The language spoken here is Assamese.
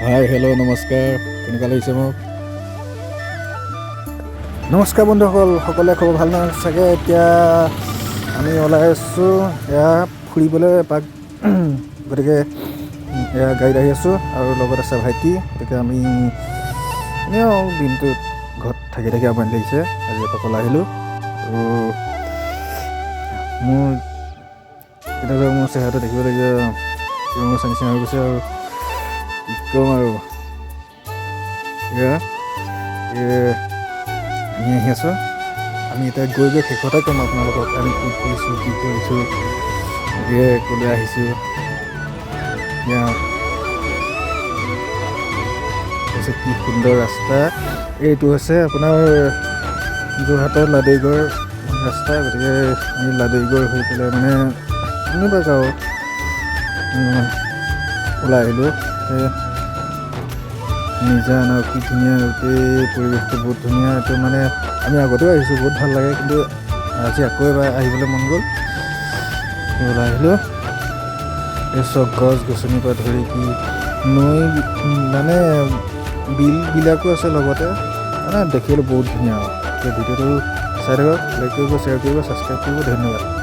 হাই, হেল্ল', নমস্কাৰ। কেনেকুৱা লাগিছে মোক? নমস্কাৰ বন্ধুসকল, সকলোৱে খবৰ ভাল নহয় চাগে? এতিয়া আমি ওলাই আছোঁ এয়া ফুৰিবলৈ এপাক। গতিকে এয়া গাড়ীত আহি আছোঁ আৰু লগত আছে ভাইটি। গতিকে আমি এনেই আৰু দিনটোত ঘৰত থাকি থাকি আমনি লাগিছে, আজি এপাক ওলাই আহিলোঁ। আৰু মোৰ এতিয়া যে মোৰ চেহেৰাটো দেখিবলৈ কিবা ৰঙচুৱা নিচিনা হৈ গৈছে আৰু কি ক'ম আৰু। এয়া আমি আহি আছোঁ। আমি এতিয়া গৈ গৈ শেষতে ক'ম আপোনালোকক আমি ক'ত গৈছোঁ, কি কৰিছোঁ, গতিকে ক'লৈ আহিছোঁ। এয়া হৈছে কি সুন্দৰ ৰাস্তা। এইটো হৈছে আপোনাৰ যোৰহাটৰ লাদৈগড় ৰাস্তা। গতিকে আমি লাদৈগড় হৈ পেলাই মানে এনেকুৱা আৰু ওলাই আহিলোঁ। নিজান আৰু কি ধুনীয়া, গোটেই পৰিৱেশটো বহুত ধুনীয়া। এইটো মানে আমি আগতেও আহিছোঁ, বহুত ভাল লাগে, কিন্তু আজি আকৌ এবাৰ আহিবলৈ মন গ'ল, ওলাই আহিলোঁ। এই চব গছ গছনিৰ পৰা ধৰি কি নৈ মানে বিলবিলাকো আছে লগতে, মানে দেখিবলৈ বহুত ধুনীয়া। আৰু ভিডিঅ'টো চাই থাকক, লাইক কৰিব, শ্বেয়াৰ কৰিব, ছাবস্ক্ৰাইব কৰিব। ধন্যবাদ।